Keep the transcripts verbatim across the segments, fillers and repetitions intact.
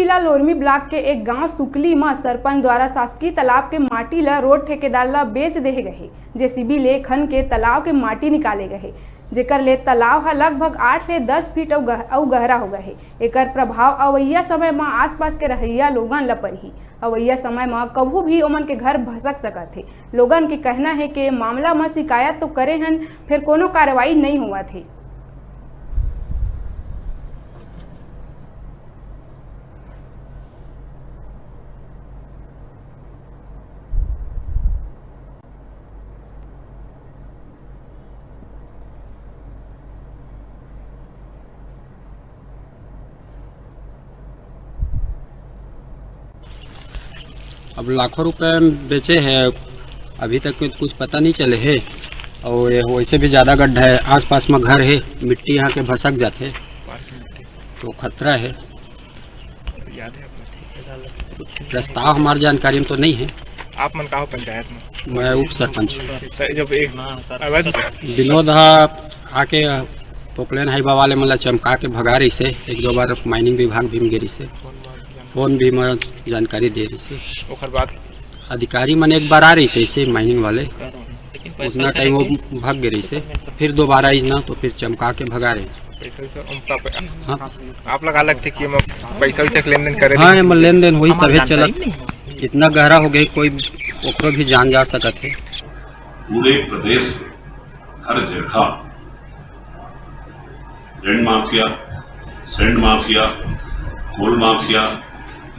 जिला लोरमी ब्लॉक के एक गांव सुकली म सरपंच द्वारा शासकीय तालाब के माटी ल रोड ठेकेदार ल बेच देहे गए हे। जेसीबी ले खन के तालाब के माटी निकाले गए हे, जेकर ले तालाब ह लगभग आठ ले दस फीट अउ गह-, अउ गहरा हो गए हे। एकर प्रभाव अवइया समय म आसपास के रहइया लोगन ल परही। अवइया समय म कभू भी ओमन के घर भसक सकत हे। लोगन के कहना हे के मामला म शिकायत तो करे हन, फेर कोनो कार्रवाई नइ होवत हे। अब लाखों रुपए में बेचे हे, अभी तक कुछ पता नहीं चले हे। और ये वैसे भी ज़्यादा गड्ढा है, आसपास में घर है, मिट्टी यहाँ के भसक जाते, तो खतरा है। प्रस्ताव हमारी जानकारी में तो नहीं है। आप मन का हो पंचायत में? मैं उप सरपंच। तो जब एक अवैध विनोद हा आके पोकलेन हाइबा वाले मन ला चमका के भगा रहिसे, एक दो बार माइनिंग विभाग भी गे रहिसे, फोन भी मैं जानकारी दे रहिसे। ओकर बाद अधिकारी मन एक बार आ रहिसे ऐसे माइनिंग वाले, उतना टाइम वो भाग गे रहिसे, फिर दोबारा आइस ना तो फिर चमका के भगा रहे। पैसा वैसा उनका प- हाँ। आप लगा लगते कि हम पैसा वैसा के लेन देन करे हाँ, एमा लेन देन होई तभे चलत। इतना गहरा हो गए, कोई ओकरो भी जान जा सकत है। पूरे प्रदेश में हर जगह land mafia, sand mafia, coal mafia,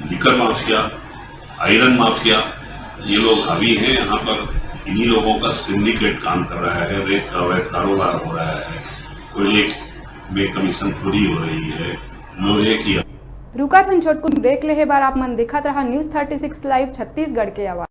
liquor mafia, iron mafia, ये लोग हावी हैं यहाँ पर। इन्हीं लोगों का सिंडिकेट काम कर रहा है। रेत का अवैध कारोबार हो रहा है, कोयले में कमीशन खोरी हो रही है, लोहे की रुकत हन छोटकुन ब्रेक लेहे बर। आप मन देखत रहा news thirty six live Chhattisgarh के आवाज।